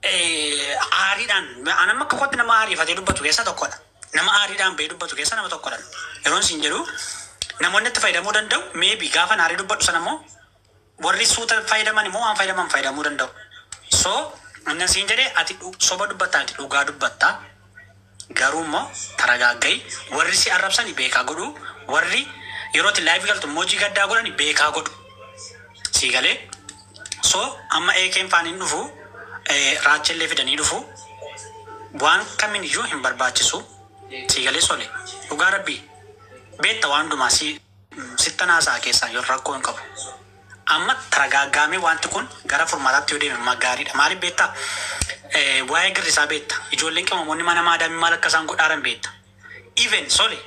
Aariidhaan an amma akka kootti nama aariifatee dubbatu keessaa tokkodha. Nama aariidhaan bahee dubbatu keessaa nama tokkodha. Yeroon siin jedhu namoonni itti fayyadamuu danda'u. Maybe gaafa aarii dubbadhu sana immoo warri suuta fayyadaman immoo waan fayyadaman fayyadamuu danda'u. So inni siin jedhee ati soba dubbattaa ati dhugaa dubbattaa. Garuu immoo taragaagga'i, warri si arrabsani beekaa godhu, warri yeroo ati live galtu immoo hojii gaddaa godhani beekaa godhu. Sii galee? So amma AK'n faan hin dhufu, raachellee fidanii dhufu. Waan kamin iyyuu hin barbaachisu. Sii galee sole? Dhugaa rabbii beetta waan hundumaa si sittan haasa'a keessaan yoo rakkoo hin qabu. Amma taragaaggaamee wanti kun gara furmaataatti yoo deeme amma gaariidha. Maaliif beektaa? Waa'ee girrisaa beekta. Ijoolleen qimamoonni mana maadaamii maal akka isaan godhaaran beekta. Even sole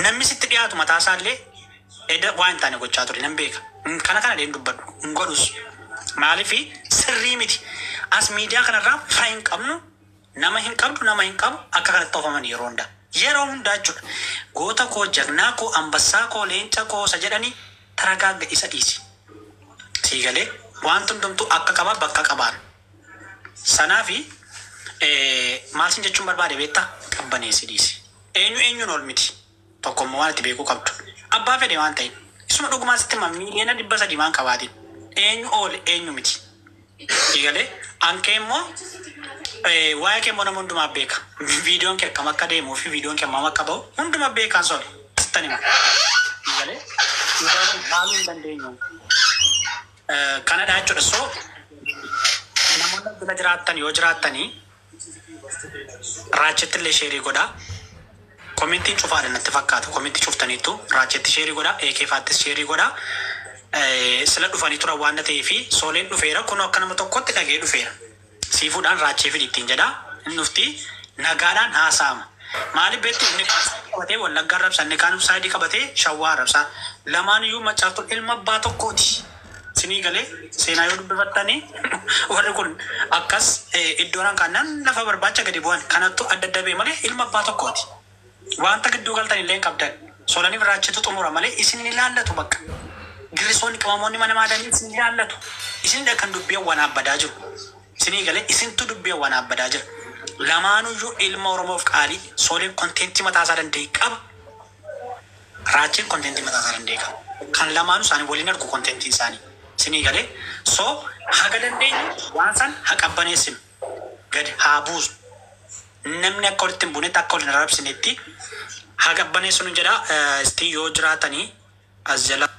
namni sitti dhiyaatu mataa isaallee eda waan hin taane gochaa ture nan beeka. Kana kana illee dubbadhu hin godhus. Maaliif sirrii miti. As miidiyaa kanarraa fira hin qabnu. Nama hin qabdu, nama hin qabu, akka kanatti oofaman yeroo hundaa. Yeroo hundaa jechuudha. Goota koo, jagnaa koo, ambassaa koo, leenca koo isa jedhanii taragaagga isa dhiisi. Sii galee wanti hundumtuu akka qaba bakka qabaan. Sanaafi maal sin jechuun barbaade beektaa? Qabbaneessi dhiisi. Eenyu eenyuun ol miti. Tokko immoo waan itti beekuu qabdu. Abbaa fedhe waan ta'in. Isuma dhugumaa sitti hima 300,000,000 waan qabaatin. Eenyu oole eenyu miti. Sii galee ankee immoo waa'ee kee immoo nama hundumaa beeka. Viidiyoon kee akkam akka deemuu fi viidiyoon kee hammam akka ba'u hunduma beekaan sole. Sittan hima. Sii galee dhugaa kun haaluu hin dandeenyu. Kanadha jechuudha. So namoonni as jala jiraattan yoo jiraattanii Raachetti illee sheerii godhaa. Komentiin cufaadha natti fakkaata. Komentii cuftaniittu raachetti sheerii godhaa. AK faattis sheerii godhaa. Sila dhufanii turan waan na ta'eefi sooleen dhufeera. Kunoo akka nama tokkotti dhaga'ee dhufeera. Siifuudhaan raachee fidi ittiin jedhaa. Inni dhufti nagaadhaan haasa'ama. Maaliif beektu inni kaan saayidii qabatee Wallagga arrabsa, inni kaan saayidii qabatee Shawwaa arrabsa. Lamaan iyyuu maccaaftuun ilma abbaa tokkooti. Sinii galee seenaa yoo dubbifattani warri kun akkas iddoo nan kaannaan lafa barbaacha gadi bu'an kanattu adda adda ba'e malee ilma abbaa tokkooti. Wanta gidduu galtan illee hin qabdan. Solaniif raachitu xumura malee isin hin ilaallatu bakka. Girrisoonni qimamoonni mana maadamii isin hin ilaallatu. Isinidha kan dubbii awwanaabbadaa jiru. Isinii galee isintu dubbii awwanaabbadaa jira. Lamaanuyyuu ilma Oromoof qaalii Soleen konteentii mataa isaa danda'e qaba. Raacheen content mataa isaa danda'e qaba. Kan lamaanuu isaanii waliin argu contentiin isaanii. Isinii galee? So haga dandeenyu waan san ha qabbaneessinu. Gad haa buusnu. Namni akka walitti hin buunetti akka wal hin arrabsinetti haa qabbaneessinu jedha. Isti yoo jiraatanii as jala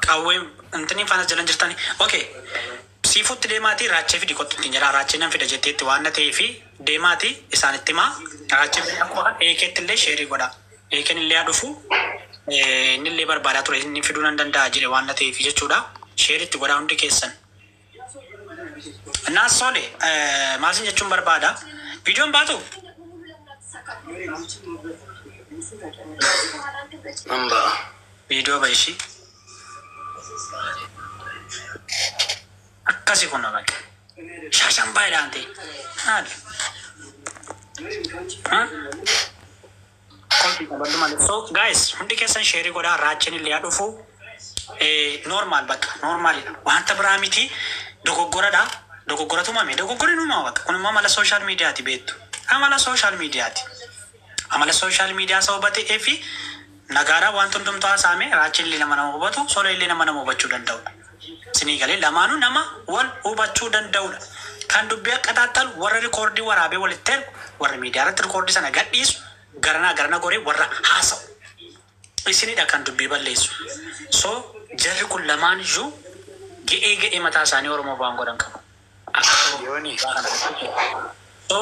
qawwee intiniin faana jalan jirtani. Okay. Siifuutti deemaatii raachee fidi kottu ittiin jedhaa. Raachee nan fida jetteetti waan na ta'eefi deemaatii isaanitti himaa. Raachee fidi akkuma kan eekeetti illee sheerii godhaa. Eekeen illee haa dhufu. Inni illee barbaadaa ture inni fiduu nan danda'a jedhe waan na ta'eefi jechuudha. Sheeritti godhaa hundi keessan. Naas sole maal sin jechuun barbaada? Viidiyoon baatu? Nan ba'a. Viidiyoo ba ishii. Akkasi kun bakka. Shaashan baay'ee ta'e. Maali? Kolfi qabadhu malee. So guys hundi keessan sheerii godhaa raacheen illee haa dhufu. Normal bakka normalidha. Wanta biraa miti dogoggoradha. Dogoggoratu uumame. Dogoggorri ni uumama bakka. Kun immoo amala social mediaati beektu. Amala social mediaati. Amala social media sababa ta'eef nagaadhaan wanti hundumtuu haasa'ame raacheen illee nama nama hubatu sola illee nama nama hubachuu danda'udha. Isinii galee lamaanuu nama wal hubachuu danda'udha. Kan dubbii akkataattalu warra rikoordii waraabee walitti ergu warra miidiyaa irratti rikoordii sana gadhiisu garanaa garana goree warra haasa'u. Isinidha kan dubbii balleessu. So jarri kun lamaan iyyuu ga'ee ga'ee mataa isaanii Oromoof waan godhan qabu. Akka Oromoo Yooni. dhugaa kana irratti. So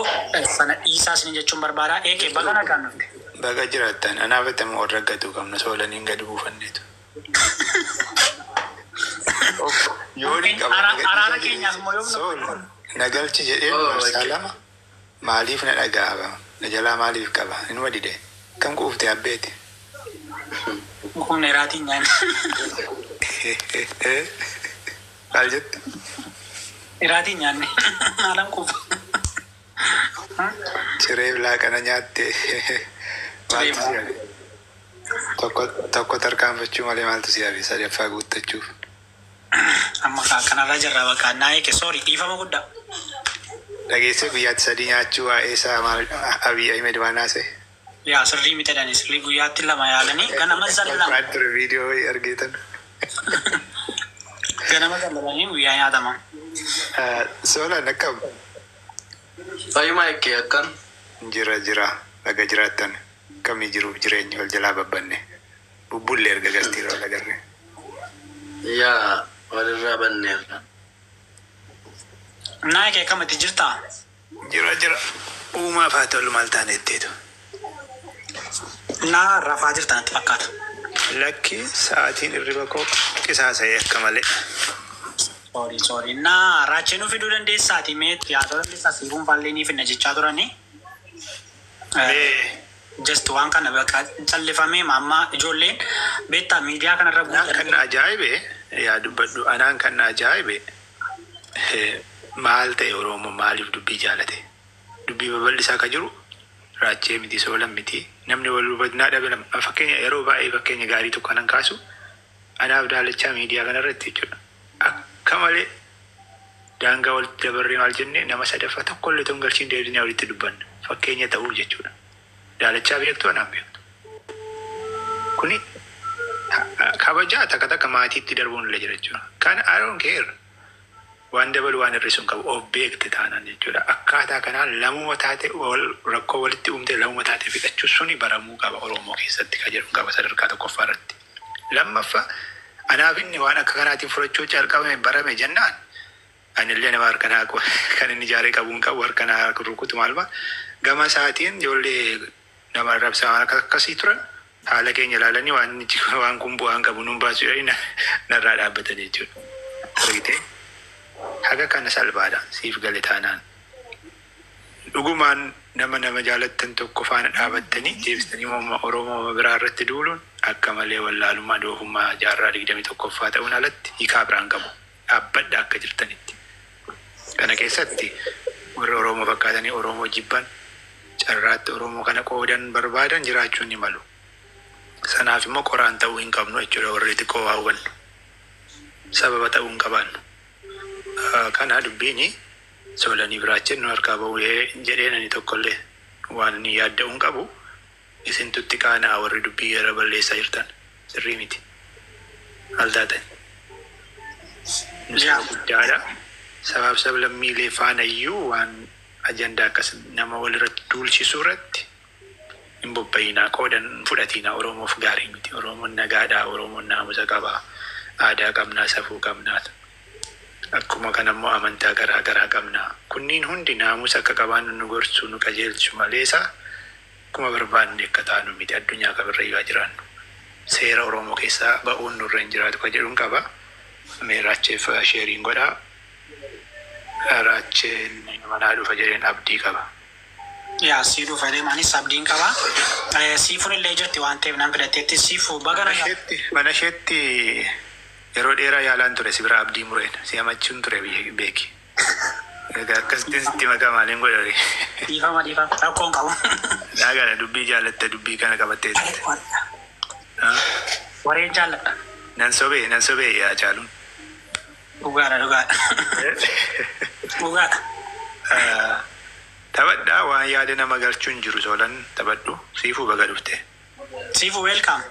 sana dhiisaa isinin jechuun barbaada. Eekee baga nagaan dhufte. Baga jiraattan. Anaaf ati amma warra gatuu qabna soolaniin gadi buufanneetu. Yooni qaba na Araara gadhiisaa keenyaaf immoo yoom Sool dhufte? na galchi jedheen Oh, marsaa okay. lama maaliif na dhaga'a na jalaa maaliif qaba inuma dide kam quufte abbeeti. Humna iraatiin nyaanne. Maal jette? Iraatiin nyaanne. Maalan quufa. Cireef laaqana nyaatte. Cireef Maaltu si hafe? Tokko tokko tarkaanfachuu malee maaltu si hafe sadaffaa guuttachuuf? Amma kanarra jirra bakka naa eeke, sorry, dhiifama guddaa. Dhageessee guyyaatti sadii nyaachuu waa'ee isaa maal Abiy Ahmed waan haasa'e? Yaa, sirrii miti jedhani, sirrii guyyaatti lama yaalanii ganama zallan. Waan ture viidiyoo argitan. Ganama zallalanii guyyaa nyaatama. Soolaan akkam? Fayyuma eekkee, akkam? Jira jira, baga jiraattan. Kamii jiruuf jireenyi? Wal jalaa babbanne. Bubbullee erga gastiirra wal agarre. Yaa, walirraa banneerra. Naa eeke, akkamitti jirtaa? Jira jira. Uumaaf haa tolu, maal taane jetteetu. Naa rafaa jirta natti fakkaata. Lakki, sa'aatiin hirriba koo qisaasa'ee akka malee. Sorry, sorry. Naa raachee nu fiduu dandeessaati, mee itti haasa'uu dandeessaa, siifuun faallee ni finna jechaa turanii. Mee Just waan kana bakka callifamee amma ijoolleen beektaa miidiyaa kanarra Anaan kan na ajaa'ibe, yaa dubbadhu, anaan kan na ajaa'ibe, maal ta'e Oromoo maaliif dubbii jaalate? Dubbii babal'isaa ka jiru raachee miti, soolan miti, namni wal hubannaa dhabe lama. Fakkeenya, yeroo baay'ee fakkeenya gaarii tokko kanan kaasu anaaf daalachaa miidiyaa kanarratti jechuudha. Akka malee daangaa walitti dabarree maal jenne, nama sadaffaa tokko illee otoo hin galchiin deebinee walitti dubbanna. Fakkeenya ta'uuf jechuudha. Daalachaa beektu, anaan beektu. Kuni kabajaa takka takka maatiitti darbuun illee jira jechuudha. Kan I don't care. Waan dabalu waan hir'isu hin qabu, of beekte taanaan jechuudha. Akkaataa kanaan lamuma taate wal rakkoo walitti uumte lamuma taate fixachuu suni baramuu qaba Oromoo keessatti ka jedhu qaba sadarkaa tokkoffaa irratti. Lammaffaa, anaaf inni waan akka kanaatiin furachuu calqabame barame jennaan, anillee nama harkanaa kan inni ijaaree qabu hin qabu, harkanaa rukutu maal maal gama isaatiin ijoollee nama arrabsaa waan akka akkasii turan haala keenya ilaalanii waan waan kun bu'aan qabu nun baasu jedhanii narraa dhaabbatan jechuudha. Argitee, haga kana salphaadha siif gale taanaan. Dhugumaan nama nama jaalattan tokko faana dhaabattanii deebistanii morma Oromoo biraa irratti duuluun akka malee wallaalummaa doofummaa jaarraa 21ffaa ta'uun alatti hiikaa biraan qabu. Dhaabbadha akka jirtanitti. Kana keessatti warri Oromoo fakkaatanii Oromoo jibban, carraatti Oromoo kana qoodan barbaadan jiraachuu ni malu. Sanaaf immoo qoraan ta'uu hin qabnu jechuudha, warri xiqqoo waa hubannu. Sababa ta'uu hin qabaannu. Kana dubbiini soolanii biraachin nu harkaa ba'uu jedheen ani tokkollee waan inni yaadda'uu hin qabu. Isintutti qaana'a, warri dubbii gara balleessaa jirtan. Sirrii miti. Maal taatan? Nu saba guddaadha. Sabaaf sablammiilee faana iyyuu waan ajandaa akkas nama walirratti duulchisuu irratti hin bobba'inaa, qoodan hin fudhatinaa. Oromoof gaarii miti. Oromoon nagaadha. Oromoon naamusa qaba. Aadaa qabnaa, safuu qabnaa. Akkuma kana immoo amantaa garaa garaa qabna. Kunniin hundi naamusa akka qabaannu nu gorsu, nu qajeelchu maleesa akkuma barbaanne akka taanu miti, addunyaa kamirra iyyuu haa jiraannu. Seera Oromoo keessaa ba'uun nurra hin jiraatu ka jedhuun qaba. Mee raacheef share godhaa. Raacheen manaa dhufa jedheen abdii qaba. Yaa, sii dhufa deemanis abdiin qaba. Siifuun illee jirti waan ta'eef nan fidatteetti, siifuu baga Mana nagaa. isheetti mana isheetti yeroo dheeraa yaalaan ture, si bira abdii mureen si hamachuun ture beeki. Egaa akkasittiin sitti makaa, maaliin godhare? Dhiifama, dhiifama, rakkoon qabu. Dhaagana dubbii jaalatte, dubbii kana qabattee turte. Wareen jaalladha. Nan sobee, nan sobee yaa caaluun. Dhugaadha, dhugaadha. Dhugaadha. Taphadhaa, waan yaada nama galchuun jiru soolan taphadhu, siifuu baga dhufte. Siifuu, welcome.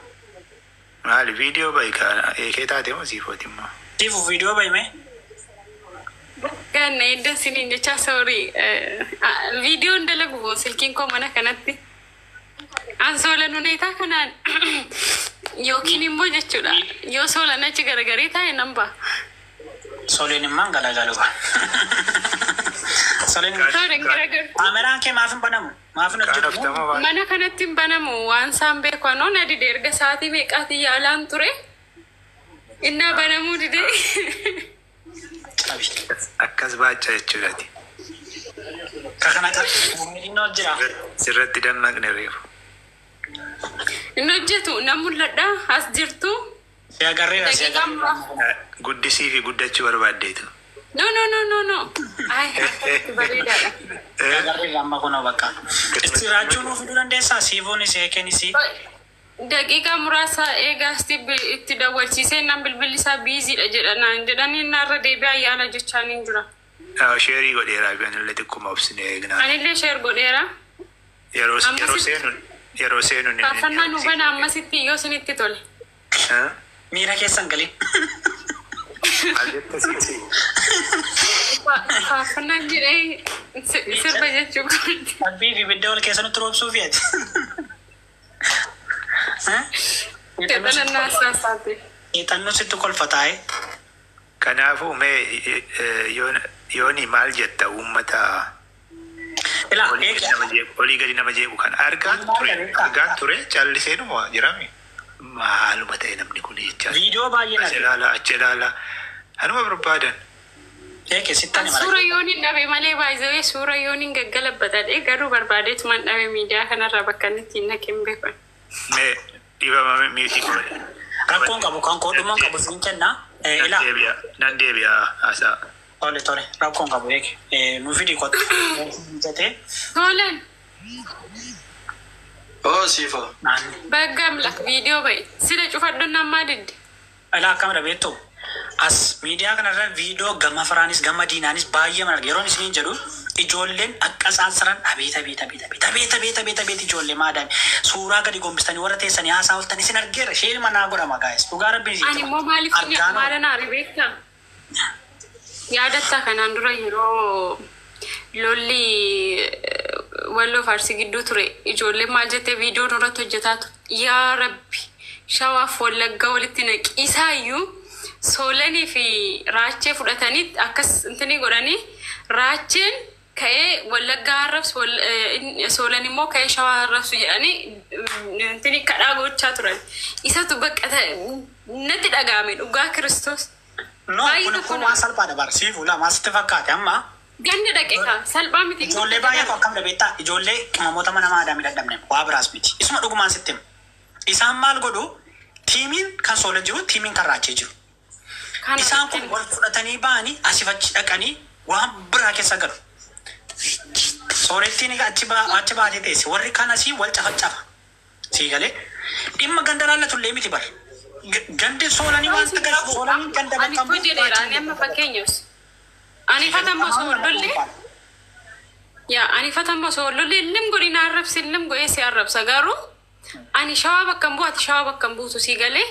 Maali, viidiyoo bahi ka eekee taate moo siifooti immoo? Siifuu, viidiyoo bahi mee. Ganna edda isiniin jecha, sorry, viidiyoon dalagu silkiin koo mana kanatti. An soolan huneetaa kanaan yookiin immoo jechuudha, yoo soolan achi garagaree taa'e nan ba'a. Soleen immaan galagalu. Soleen Soolan garagaru. kaameraan kee maaf hin banamu? Maaf hin hojjetu? Qaanoftamoo maal? Mana kanatti hin banamu, waan isaan beeku anoo na dide, erga sa'aatii meeqaatii yaalaan ture. Innaa banamuu dide. Cabi. Akkas baachaa jechuudhaati. Ka kana qabi. Inni jira. Sirratti dammaqne reefu. Inni hojjetu nan mul'adha, as jirtu. Si agarreera, si Daqiiqaa agarreera. muraasa. Guddisii fi guddachuu barbaaddeetu. No, no, no, no, no. Ay, akkasitti bareedaadha. Si agarreera amma kunoo bakka. Isti raachuu nuuf fiduu dandeessaa? Siifuunis eekeenis. Daqiiqaa muraasa eegaasti itti dawwalchiisee naan bilbilli isaa busy dha jedha naan jedhanii narra deebi'aa yaala jechaan hin jira. Share godheera, anillee xiqquma obsinee eegnaa. Anillee share godheera. Yeroo seenu yeroo seenu ni. Faarfannaa nu bana ammasitti yoo isinitti tole. Miira keessan galin. Maal jette siisi? Faarfannaan jedhee sirba jechuu kooti. Abbii fi ibidda wal keessa nutti roobsuu feeti. Seexana naasaa. Seexannu sitti kolfataa'e. Kanaafuu mee yooni maal jetta uummata Ilaa olii gadi nama jeequ, olii gadi nama jeequ kan argaan ture calliseenuma jirami. Maaluma ta'e namni kun jechaa. Viidiyoo baay'een As arge. ilaala, achi ilaala. Anuma barbaadan. Eeke sitti ani Suura yoon hin dhabe malee, baay'ee suura yoon hin gaggalabatadhe garuu barbaadeetumaan dhabe, miidiyaa kanarraa bakka inni ittiin naqe hin beekan. Mee dhiifama, mute godhe. Rakkoon qabu kan koodhumaan qabu siin kenna. Nan Ilaa deebi'a, nan deebi'a haasaa. Tole, rakkoon qabu, eeke. Nu fidi kottu. Mijatee. Toolan. Oo, siifo. Bagga amlak viidiyoo ba'e sila cufadhuun ammaa didde. Ilaa, akkamidha beektu? As miidiyaa kanarra viidiyoo gama firaanis gama diinaanis baay'ee mana yeroon isiniin jedhu ijoolleen akka isaan saran abeet abeet abeet abeet abeet abeet abeet abeet, ijoollee maadaan suuraa gadi gombistanii warra teessanii haasaa ooltan isin argeera, share manaa godhama, guys, dhugaa rabbiin isin Ani immoo maaliif maalan aare beektaa? Yaadattaa kanaan dura yeroo lolli walloo faarsii gidduu ture ijoolleen maal jettee viidiyoo irratti hojjetaa ture? Yaa Rabbi, shawaaf wallaggaa walitti naqi. Isaayyuu soolanii fi raachee fudhatanii akkas intini godhanii, raacheen ka'ee wallaggaa arrabsu, soolan immoo ka'ee shawaa arrabsu jedhanii intini kadhaa gochaa turan. Isatu bakka natti dhaga'ame, dhugaa Kiristoos. No, Baay'ee kun tokko kun waan salphaadha bara siifuu lama asitti fakkaate amma. Ganni dhaqe kaa salphaa miti. Ijoollee baay'eetu akkam beektaa, ijoollee qimamoota mana maadaamii dadhabne, waa biraas miti. Isuma dhugumaan sitti hima. Isaan maal godhu? Teamiin kan soola jiru, teamiin kan raachee jiru. Kana Isaan kun wal fudhatanii ba'anii asif achi dhaqanii waan biraa keessa galu. Soorettiin egaa achi baatee teesse, warri kaan asii wal cafacafa. Sii galee dhimma ganda laallatullee miti bar. Gandi soolanii waan gara soolanii ganda Ani bakka koo jedheera, ani amma fakkeenyaaf. Ani fatammoo osoo wal yaa ani fatammoo osoo wal lollee illim godhi na arrabsi, illim godhee si arrabsa, garuu ani shawaa bakka hin bu'u, ati shawaa bakka hin buutu, sii galee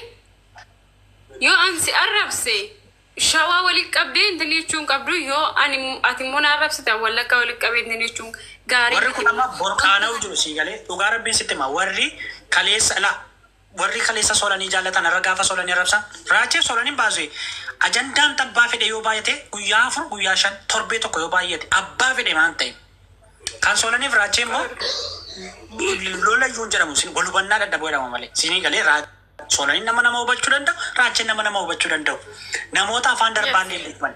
yoo an si arrabse shawaa walitti qabdee intini jechuun qabdu, yoo ani ati immoo na arrabsite wallaggaa walitti qabdee intini jechuun gaarii. Warri kun amma borqaana'u jiru, sii galee, dhugaa rabbiin sitti hima, warri kaleessa la warri kaleessa soolanii jaallatan irra gaafa soolanii arrabsan raacheef soolanii baasu. Ajandaan abbaa fedhe yoo baay'ate guyyaa 4, guyyaa 5, torbee tokko yoo baay'ate, abbaa fedhe maan ta'e kan soolaniif raachee immoo lola iyyuu hin jedhamu, sin wal hubannaa dadhaboo jedhama malee, sinii galee soolaniin nama nama hubachuu danda'u, raacheen nama nama hubachuu danda'u, namoota afaan darbaallee hin dubbanne.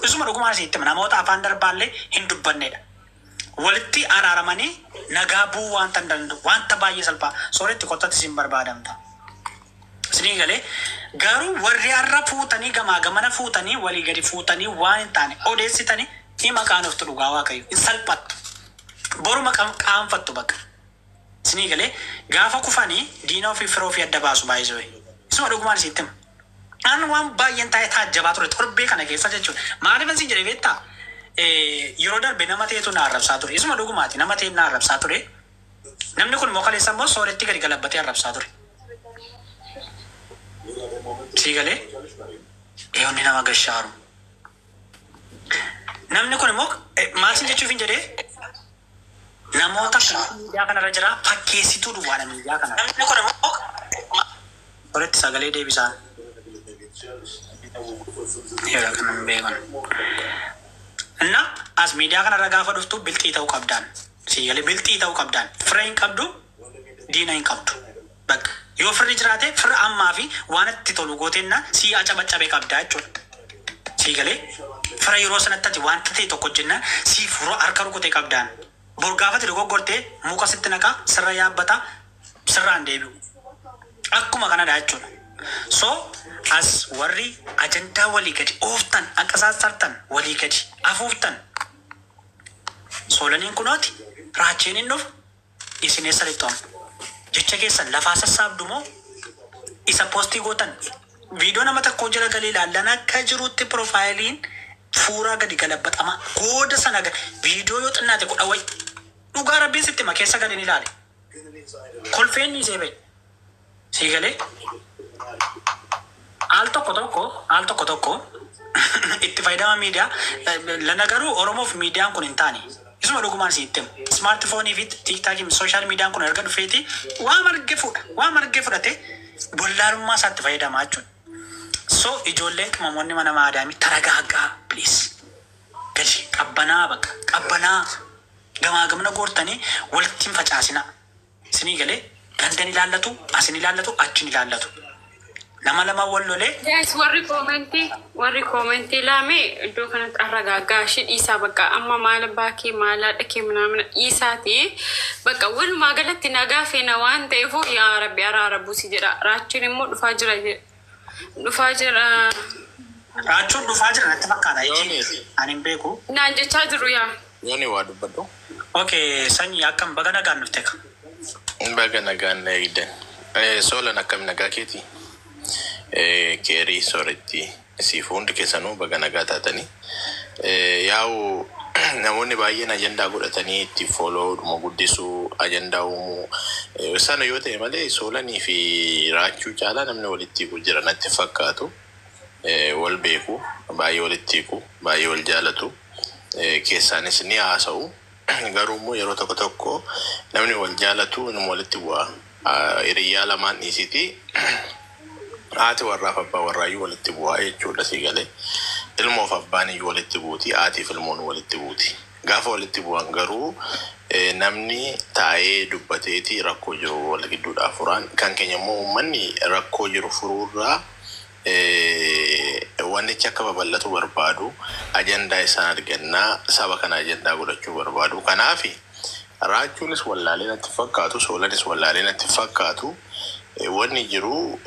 Isuma dhugumaan sitti hima, namoota afaan darbaallee hin dubbannedha. Walitti araaramanii nagaa bu'uu wanta hin danda'u, wanta baay'ee salphaa sooretti qottatti isin barbaadamta. Isinii galee, garuu warri har'a fuutanii gamaa gamana fuutanii walii gadi fuutanii waan hin taane odeessitanii hima qaanoftu, dhugaa waaqayyo hin salphattu. Boruma qaanfattu bakka. Isinii galee, gaafa kufanii diina ofii firoo ofii adda baasu baay'isuu. Isuma dhugumaan isitti hima. An waan baay'een taa'ee taajjabaa ture torbee kana keessa jechuudha. Maaliif isin jedhee beektaa? Yeroo darbe nama ta'etu na arrabsaa ture. Isuma dhugumaati, nama ta'e na arrabsaa ture. Namni kun immoo kaleessa immoo sooretti gadi galabbatee arrabsaa ture. Sii galee eewwanni nama gashaaru. Namni kun immoo maal sin jechuuf hin jedhee, namoota akkamitti miidiyaa kanarra jira, fakkeessituu duwwaadha miidiyaa kanarra. Namni kun immoo sooretti sagalee deebisaa. Yeroo kana hin beekan. እና as miidiyaa kanarra gaafa dhuftu bilxii ta'uu qabdaan. Sii galee, bilxii ta'uu qabdaan. Fira hin qabdu, diina hin qabdu. Bakka yoo firri jiraate firra ammaa fi waan itti tolu gooteenna sii acabacabe qabdaa jechuudha. Sii galee, fira yeroo sanatti ati wanta ta'e tokko hojjenna sii furoo harka rukutee qabdaan. Bor gaafati dogoggortee muka sitti naqaa, sirra yaabbata, sirraan deebi'u. Akkuma kanadha jechuudha. So as warri ajandaa walii gadi ooftan, akka sassartan walii gadi afuuftan, soolaniin kunooti raacheen hin dhufu, isin eessa lixxu amma? Jecha keessan lafaa sassaabdu moo isa post gootan viidiyoo nama tokko jala galee ilaallan akka jirutti profileiin fuuraa gadi galabaxama gooda sana viidiyoo yoo xinnaate 10 wayi dhugaa rabbiin sitti hima keessa galeen ilaale. Kolfeen ni seebe. Sii galee al tokko tokko al tokko tokko itti fayyadama miidiyaa lana garuu Oromoof miidiyaan kun hin taane. Isuma dhugumaan si itti himu. Smartphone fi TikTokii social mediaan kun erga dhufeeti waa marge fuudha. Waa marge fudhate wallaalummaa isaatti fayyadamaa jechuudha. So ijoolleen qimamoonni mana maadaamii taragaaggaa, please. Gadi qabbanaa, bakka qabbanaa gamaa gamana goortanii walitti hin facaasinaa. Isinii galee gandan ilaallatu, asin ilaallatu, achin ilaallatu. Nama lama wal lolee. Guys, warri commentii laame iddoo kanatti arragaaggaa ishee dhiisaa. Bakka amma maal abbaa kee, maal haadha kee manaamina dhiisaati. Bakka walumaa galatti nagaa feena waan ta'eef, yaa Rabbi araara buusi jedha. Raachuun immoo dhufaa jira jedha. Dhufaa jira. Raachuun dhufaa jira natti fakkaata. Yooni. Ani hin beeku. Naan jechaa jiru yaa. Yooni, waa dubbadhu. Okay, sanyii, akkam? Baga nagaan dhufte ka. Baga nagaan na eegdan. Soolan, akkam, nagaa keeti? Keerii sooretti siif hundi keessanuu baga nagaa taatanii. Yaa'u namoonni baay'een ajandaa godhatanii itti followdhuma guddisuu, ajandaa uumuu sana yoo ta'e malee Soolanii fi Raachuu caalaa namni walitti hiiku jira natti fakkaatu. Wal beeku, baay'ee walitti hiiku, baay'ee wal jaalatu. Keessaanis ni haasa'u. Garuu immoo yeroo tokko tokko namni wal jaalatu inuma walitti bu'a. Hiriyyaa lamaan dhiisiti, haati warraaf abbaa warraayyuu walitti bu'aa jechuudha, si galee. Ilmoof abbaan iyyuu walitti buuti, haatiif ilmoon walitti buuti. Gaafa walitti bu'an garuu namni taa'ee dubbateeti rakkoo jiru wal gidduudhaa furaan. Kan keenya immoo uummanni rakkoo jiru furuurraa wannichi akka babal'atu barbaadu, ajandaa isaan argannaa saba kana ajandaa godhachuu barbaadu. Kanaafi Raachuunis wallaalee natti fakkaatu, Soolanis wallaalee natti fakkaatu. Wanni jiru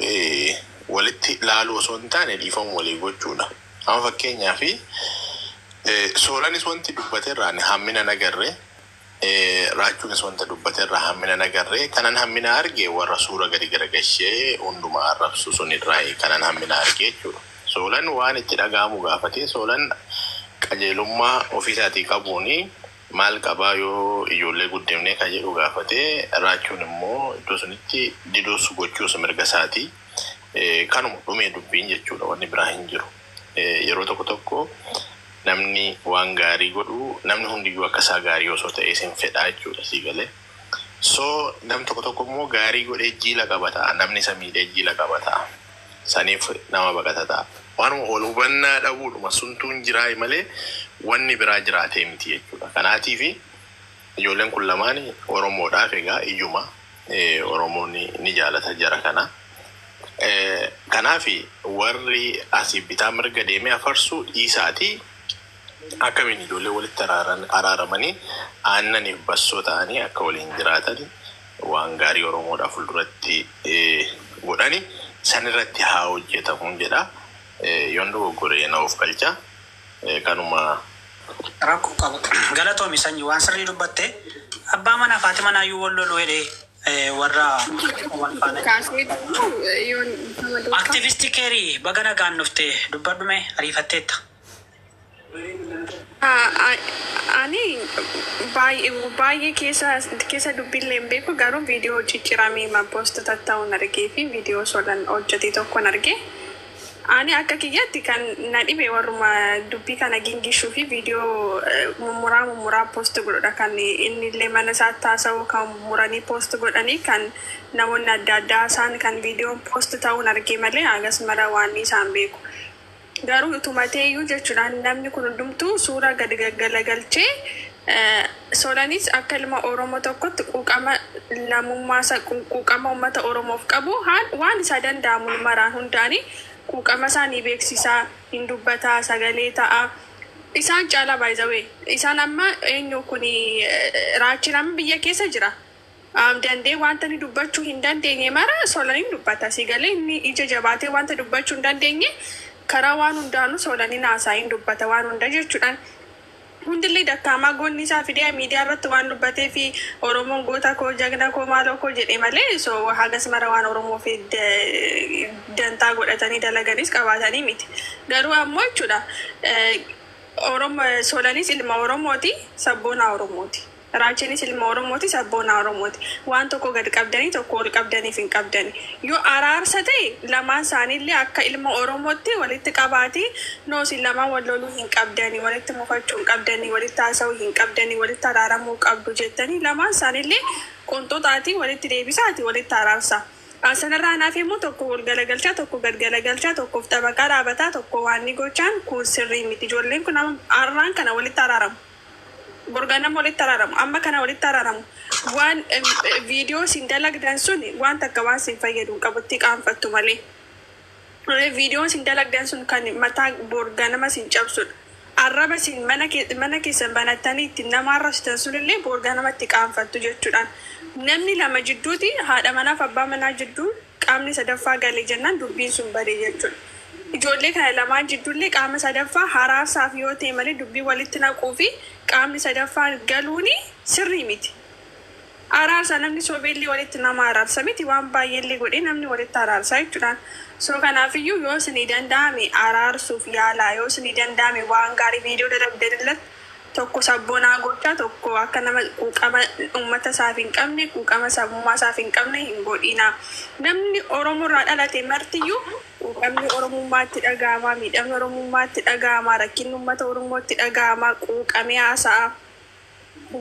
walitti laaluu osoo hin taane dhiifama walii gochuudha. Amma fakkeenyaaf Soolanis wanti dubbate irraa ani hammina nagarre, Raachuunis wanta dubbate irraa hammina nagarre. Kanan hammina arge warra suura gadi garagashee hundumaa arrabsu sun irraa kanan hammina arge jechuudha. Soolan waan itti dhaga'amu gaafatee, Soolan qajeelummaa ofiisaatii qabuuni maal qabaa yoo ijoollee guddifnee kan jedhu gaafatee, Raachuun immoo iddoo sunitti diduus gochuus mirga isaatii. Kanuma dhumee dubbiin jechuudha, wanni biraa hin jiru. Yeroo tokko tokko namni waan gaarii godhu namni hundiyyuu akka isaa gaarii osoo ta'ee sin fedhaa jechuudha, sii galee. So nam tokko tokko immoo gaarii godhee jiila qaba ta'a, namni isa miidhee jiila qaba ta'a. Saniif nama baqata ta'a. Waanuma wal hubannaa dhabuudhuma suntuun jiraa malee wanni biraa jiraatee miti jechuudha. Kanaatiifi ijoolleen kun lamaan Oromoodhaaf egaa iyyuma Oromoon ni jaalata jara kana. Kanaafi warri asii bitaa mirga deemee afarsuu dhiisaatii akkamiin ijoollee walitti araaramanii aannaniif bassoo ta'anii akka waliin jiraatan waan gaarii Oromoodhaaf fuulduratti godhani sanirratti haa hojjetamuun jedha. Yoon dogoggoree na of galcha. Kanuma. Rakkoo qabu. Galatoomi sanyii, waan sirrii dubbatte. Abbaa manaa fi haati manaa iyyuu wal loluu jedhee warra wal faana. Kaasee yoon nama duukaa. Aktivistii Keerii, baga nagaan dhufte, dubbadhume, ariifatteetta. Ani baay'ee baay'ee keessa dubbillee hin beeku, garuu viidiyoo cicciramee ma post tatta'uun argee fi viidiyoo Solan hojjete tokkon arge. Ani akka kiyyatti kan na dhibe warruma dubbii kana gingishuu fi viidiyoo mummuraa mummuraa post godhudha, kan inni illee mana isaatti haasa'u kan muranii post godhanii, kan namoonni adda addaa isaan kan viidiyoon post ta'uun argee malee hagas mara waan isaan beeku. Garuu utuma ta'eyyuu jechuudhaan namni kun hundumtuu suura gadi gaggalagalchee, Solanis akka ilma Oromoo tokkotti quuqama lammummaa isaa, quuqama uummata Oromoof qabu waan isaa danda'amu maraan hundaanii quuqama isaa ni beeksisaa, hin dubbataa, sagalee ta'a. Isaan caalaa baay'izawee isaan amma eenyu kuni Raachiin amma biyya keessa jira. Dandee wanta inni dubbachuu hin dandeenye mara Solaniin dubbata. Si galee, inni ija jabaatee wanta dubbachuu hin dandeenye karaa waan hundaanuu Solaniin haasaa hin dubbata waan hunda jechuudhaan. Hundillee dakkaamaa goonni isaa fidee miidiyaa irratti waan dubbatee fi Oromoon goota koo, jagna koo, maaloo koo jedhe malee, so hagas mara waan Oromoo fi dantaa godhatanii dalaganis qabaatanii miti. Garuu ammoo jechuudha, Oromo Solanis ilma Oromooti, sabboonaa Oromooti. Raachinis ilma Oromooti, sabboonaa Oromooti. Waan tokko gad qabdanii tokko ol qabdaniif hin qabdani. Yoo araarsa ta'e, lamaan isaaniillee akka ilma Oromootti walitti qabaati, noosin lamaan wal loluu hin qabdani, walitti mufachuu hin qabdani, walitti haasa'uu hin qabdani, walitti araaramuu qabdu jettanii lamaan isaaniillee qonxoxaatii walitti deebisaati walitti araarsa. Sanarraa naaf immoo tokko ol galagalchaa, tokko gad galagalchaa, tokkoof xabaqaa dhaabataa, tokko waan ni gochaan kun sirrii miti. Ijoolleen kun arraan kana walitti araaramu. Borganama walitti araaramu. Amma kana walitti araaramu. Waan viidiyoo isin dalagdan sun waan takka waan isin fayyadu hin qabu, itti qaanfattu malee. Viidiyoon isin dalagdan sun kan mataa borganama isin cabsudha. Arraba isin mana keessan banattanii ittiin nama arrabsitan sunillee borganama itti qaanfattu jechuudhaan. Namni lama jidduuti, haadha manaaf abbaa manaa jidduu qaamni sadaffaa galee jennaan dubbiin sun badee jechuudha. Ijoollee kana lamaan jidduullee qaama sadaffaa haraarsaaf yoo ta'e malee dubbii walitti naquu fi qaamni sadaffaa galuuni sirrii miti. Araarsa, namni sobeellee walitti nama araarsa miti, waan baay'eellee godhee namni walitti araarsa jechuudhaan. So kanaafiyyuu yoo isinii danda'ame araarsuuf yaalaa, yoo isinii danda'ame waan gaarii viidiyoo dalagdan tokko sabboonaa gochaa, tokko akka nama quuqama uummata isaaf hin qabne, quuqama sabummaa isaaf hin qabne hin godhina. Namni Oromoo irraa dhalate martiyyuu quuqamni Oromummaatti dhaga'ama, miidhamni Oromummaatti dhaga'ama, rakkinni uummata Oromootti dhaga'ama, quuqamee haasa'a.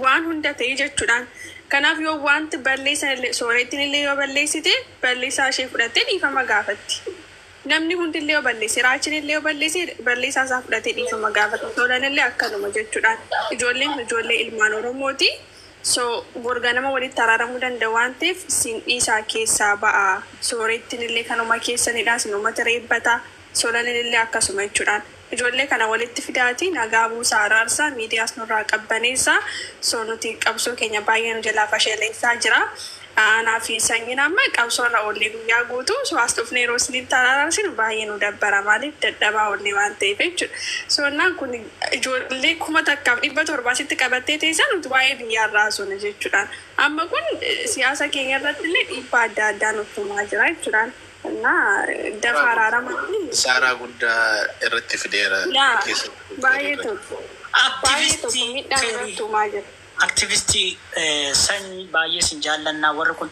Waan hunda ta'e jechuudhaan. Kanaaf yoo wanti balleessan illee, soorettiin illee yoo balleessite, balleessaa ishee fudhattee dhiifama gaafatti. Namni hundillee yoo balleesse, Raachin illee yoo balleesse, balleessaa isaa fudhatee dhiifama gaafata. Tolan illee akkanuma jechuudhaan. Ijoolleen kun ijoollee ilmaan Oromooti. So borganama walitti araaramuu danda'a waan ta'eef sin dhiisaa keessaa ba'a. Soorettiin illee kanuma keessanidha. Sin uummata reebbata. Solan illee akkasuma jechuudhaan. Ijoollee kana walitti fidaati nagaa buusaa, araarsaa, miidiyaas nurraa qabbaneessaa. So nuti qabsoo keenya baay'ee nu jalaa fashaleessaa jira. Aanaa fi sanyiin amma qabsoo irra oollee guyyaa guutuu, so as dhufnee yeroo isinitti araarsinu baay'ee nu dabbara, maaliif dadhabaa oollee waan ta'eef jechuudha. So innaan kun ijoollee 1700 asitti qabattee teessan nuti waa'ee biyyaarraa haasofna jechuudhaan. Amma kun siyaasa keenya irratti illee dhiibbaa adda addaa nutti himaa jira jechuudhaan. Innaa dafa araaramaa. Saaraa guddaa irratti fideera. Yaa keessattuu baay'ee tokko. Baay'ee tokko Aktivistii miidhaan Keerii. irratti uumaa jira. Aktivistii sanyii, baay'ee sin jaallannaa. Warri kun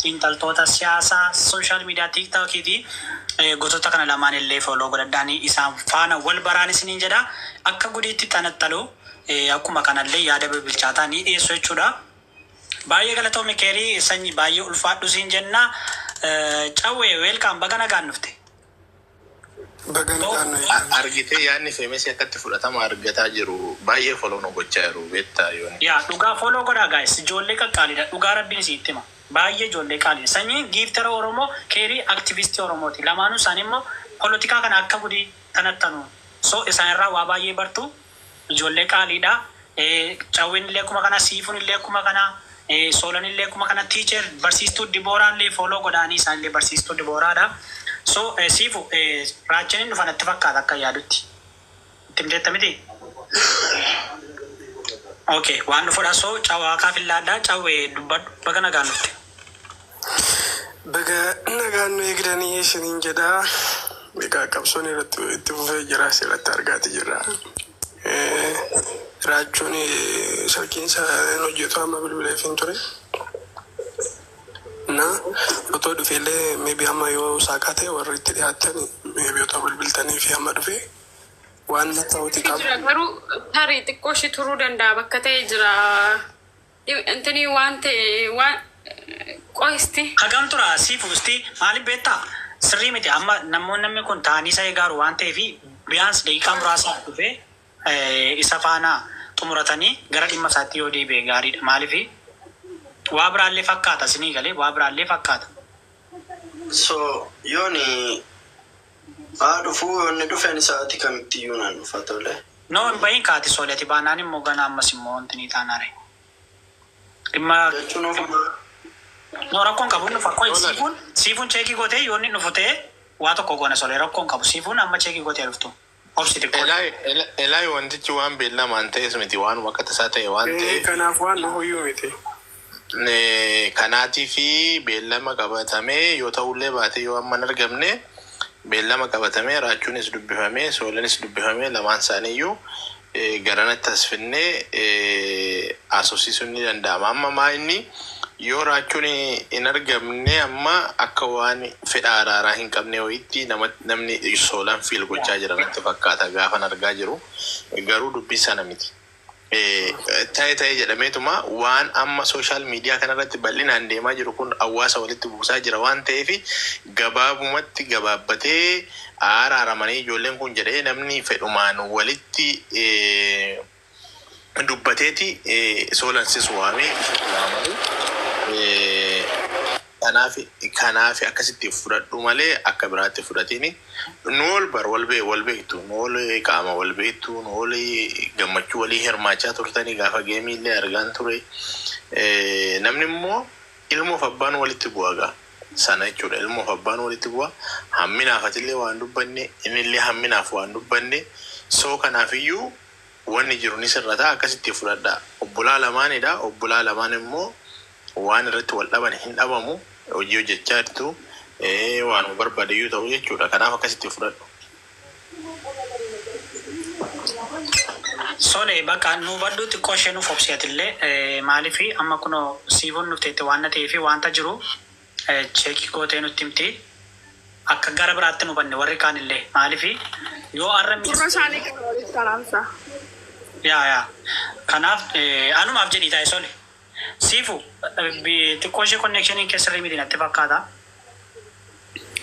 xiinxaltoota siyaasaa social media TikTokiiti. Gosoota kana lamaan illee follow godhadhaanii isaan faana wal baraan isiniin jedha. Akka gudiitti xanaxxalu, akkuma kanallee yaada bibilchaataa ni dhiyeessu jechuudha. Baay'ee galatoomi Keerii, sanyii baay'ee ulfaadhu siin jenna. Cawwee, welcome, baga nagaan dhufte. Baga nagaan nu Argitee, yaadni feemesii akkatti fudhatama argataa jiru, baay'ee follow nu gochaa jiru beektaa yooni. Yaa, dhugaa follow godhaa guys, ijoollee qaqqaaliidha, dhugaa rabbiin isiitti hima. Baay'ee ijoollee qaaliidha. Sanyiin giiftara Oromoo, Keerii aktivistii Oromooti. Lamaanuu isaanii immoo polotikaa kana akka gudii tanattanu. So isaan irraa waa baay'ee bartu. Ijoollee qaaliidha. Cawween illee akkuma kana, Siifuun illee akkuma kana, Soolan illee akkuma kana, teacher barsiistuu Dibooraan illee follow godhaanii, isaan illee barsiistuu Dibooraadha. So Siifu, Raachaniin dhufa natti fakkaata akka yaadutti. Itti himteetta miti? Okay, waan dhufudha. So cawaakaa fillaadhaa, Cawwee dubbadhu, baga nagaan dhufte. Baga nagaan nu eegdanii isiniin jedha. Egaa qabsoon irratti itti fufee jira, asirratti argaati jirra. Raachuun salkiin isaa hin hojjetu, amma bilbileef hin ture. Na otoo dhufeellee maybe amma yoo saaqaa ta'e warri itti dhiyaatan maybe otoo bilbiltanii fi amma dhufee waan ta'uti qaba. Jira, garuu tarii xiqqoo ishee turuu danda'a, bakka ta'e jira. Intini waan ta'e waan qo'isti. Hagam tura Siifu? Isti maaliif beektaa, sirrii miti, amma namoonni namni kun ta'anii isa eegaaru waan ta'eef biyaans daqiiqaa muraasaaf dhufee isa faana xumuratanii gara dhimma isaatti yoo deebi'e gaariidha. Maaliif waa biraallee fakkaata, sinii galee waa biraallee fakkaata. So yooni haa dhufuu, yoonni dhufeen sa'aatii kamitti iyyuu naan dhufa, tole. No, hin bahin kaati soolati baanaan immoo gana ammas immoo wanti ni taanaare. Dhimma Jechuun ofuma No, rakkoon qabu, inni dhufa. Qoy, Siifuun check gootee yoo inni dhufu ta'e waa tokko goona. Solee, rakkoon qabu, Siifuun amma check gootee dhuftu. Obsi xiqqoo. Elaayi, wantichi waan beellamaan ta'es miti, waan akka tasaa ta'e waan ta'eef. Kanaaf waan nu hoyyuu miti. Kanaatii fi beellama qabatamee yoo ta'ullee baate, yoo amma hin argamne, beellama qabatamee Raachuunis dubbifamee, Soolanis dubbifamee, lamaan isaaniiyyuu garanatti as finnee haasofsiisuun ni danda'ama. Amma maa inni yoo Raachuun hin argamne, amma akka waan fedha araaraa hin qabne wayiitti namni Soolaan feel gochaa jira natti fakkaata gaafan argaa jiru. Garuu dubbiin sana miti. Ta'e ta'e jedhameetuma waan amma social media kanarratti bal'inaan deemaa jiru kun hawaasa walitti buusaa jira waan ta'eef, gabaabumatti gabaabbatee araaramanii ijoolleen kun jedhee namni fedhumaan walitti dubbateeti Soolansis waamee waamanii kanaaf akkasitti fudhadhu malee akka biraatti fudhatini. Nu ol bar wal bee wal beektu, nu ol qaama wal beektu, nu ol gammachuu walii hirmaachaa turtanii gaafa geemii illee argaan ture. Namni immoo ilmoof abbaan walitti bu'a gaa sana jechuudha. Ilmoof abbaan walitti bu'a. Hamminaaf atillee waan dubbanne, innillee hamminaaf waan dubbanne. Soo kanaafiyyuu wanni jiru ni sirrata, akkasitti fudhadha. Obbolaa lamaanidha. Obbolaa lamaan immoo waan irratti wal dhaban hin dhabamu. Hojii hojjechaa jirtu, waan barbaade iyyuu ta'u jechuudha. Kanaaf akkasitti fudhadhu. Sole, bakka nu hubadhu, xiqqoo ishee nuuf obsiyatillee. Maaliif amma kunoo siifuun nufteetti waan na ta'eef, wanta jiru check gootee nutti himti. Akka gara biraatti nu hubanne warri kaanillee, maaliif yoo har'a Gurra isaanii qaba walitti karaamsa. Yaa, kanaaf anumaaf jedhii taa'e. Sole. Siifu, xiqqoo ishee connection keessa miti natti fakkaata.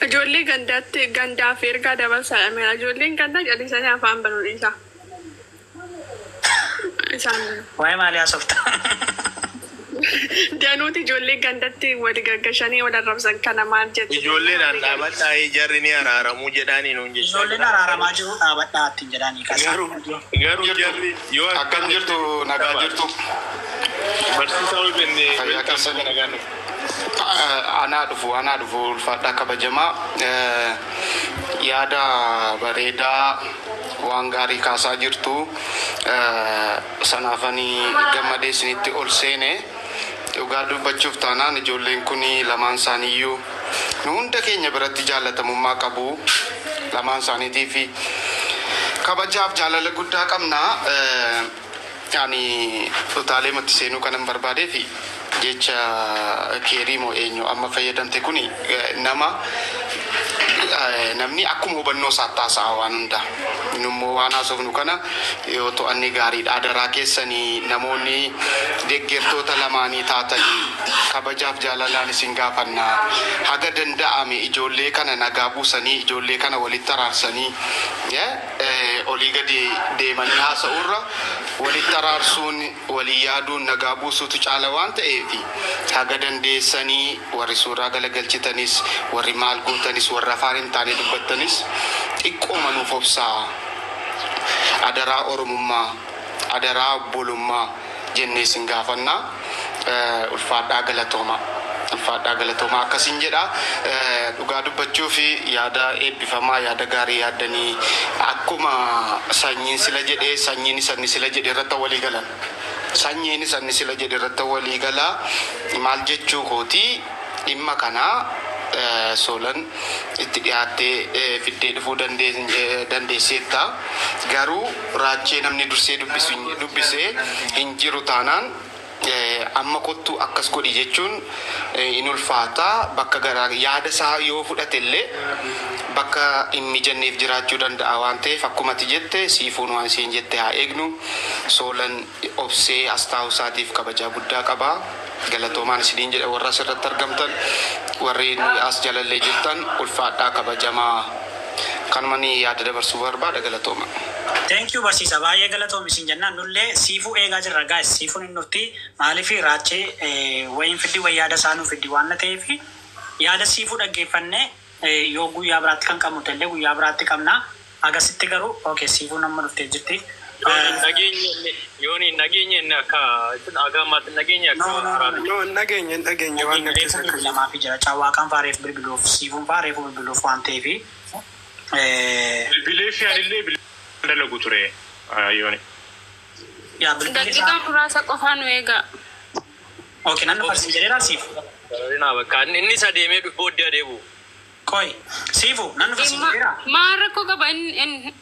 Ijoollee gandaatti gandaaf ergaa dabarsaa dhameera. Ijoolleen gandaa callisanii afaan banuu dhiisa. Isaan Waa'ee maalii haasofta? Danuuti ijoollee gandatti wali gaggashanii wal arrabsan kana maal jettu? Ijoolleedhaan dhaabadhaa, jarri ni araaramuu jedhaanii nuun jechaa Ijoolleen jira. araaramaa jiru, dhaabadhaa ittiin jedhanii kasa. Garuu jarri yoo Akkam jirtu? Nagaa jirtu? Barsiisaa ol benne. Fayyaa keessan. Nagaan dhufu. Anaa dhufu, anaa dhufu, ulfaadhaa, kabajamaa. Yaada bareedaa, waan gaarii kaasaa jirtu. Sanaafanii gammadee isinitti ol seene. Dhugaa dubbachuuf taanaan ijoolleen kun lamaan isaaniiyyuu nu hunda keenya biratti jaalatamummaa qabu. Lamaan isaaniitii fi kabajaaf jaalala guddaa qabna. Ani utaalee matti seenuu kanan barbaadee fi jecha keerii moo eenyu amma fayyadamte kuni, nama namni akkuma hubannoo isaatti haasa'a waan hunda. Nummoo waan haasofnu kana yoo to'anne gaariidha. Adaraa keessanii, namoonni deeggartoota lamaanii taatanii, kabajaaf jaalalaan isin gaafanna. Haga danda'ame ijoollee kana nagaa buusanii, ijoollee kana walitti araarsanii, olii gadi deemanii haasa'uurra walitti araarsuun, walii yaaduun, nagaa buusuutu caala waan ta'eef, haga dandeessanii warri suuraa galagalchitanis, warri maal gootanis, warri afaan hin taane dubbattanis, xiqqooma nuuf obsaa. Adaraa Oromummaa, adaraa obbolummaa jennee isin gaafannaa. Ulfaadhaa, galatooma. Ulfaadhaa, galatoomaa akkasiin jedha. Dhugaa dubbachuu fi yaada eebbifamaa, yaada gaarii yaaddanii, akkuma Sanyiin sila jedhee, Sanyiin isanni sila jedhe irratti walii galan. Sanyiin isanni sila jedhe irratti walii galaa. Maal jechuu kooti, dhimma kanaa Soolan itti dhiyaattee fiddee dhufuu dandeesseetta. Garuu Raachee namni dursee dubbisee hin jiru taanaan, amma kottu akkas godhi jechuun in ulfaata. Bakka garaa yaada isaa yoo fudhate illee bakka hin mijanneef jiraachuu danda'a waan ta'eef, akkuma ati jette, Siifuun waan isheen jette haa eegnu. Soolan obsee as taa'uu isaatiif kabajaa guddaa qaba. Galatoomaan isiniin jedha. Warra asirratti argamtan, warri as jalallee jirtan, ulfaadhaa, kabajamaa. Kanuma ni yaada dabarsuu barbaada. Galatooma. Thank you, barsiisa, baay'ee galatoomi isin jennaan. Nullee Siifuu eegaa jirra, guys. Siifuun hin dhufti. Maaliif Raachee wayin fiddi wayi yaada isaa nuu fiddi waan na ta'eef, yaada Siifuu dhaggeeffannee yoo guyyaa biraatti kan qabnu ta'ellee guyyaa biraatti qabna. Agasitti garuu, okay, Siifuun amma dhuftee jirti. Yoon hin dhageenye inni akka aga ammaatti hin dhageenye akka No, no, no. araara. No, hin dhageenye, hin dhageenye waan Reefu akkas akkas. bilbilamaafi jira. Caawwaaqaan faa reefu bilbiluuf, Siifuun faa reefu bilbiluuf waan ta'eef. Bilbilee fi anillee. dalagu ture yooni. Yaa bilbilli isaa. Daqiiqaa muraasa qofaa nu eegaa. Okay, nan dhufa siin jedheeraa siifu. Naa bakka inni isa deemee dhufu booddee adeemu. Koi siifu nan dhufa siin jedheeraa. Maal rakkoo qaba inni?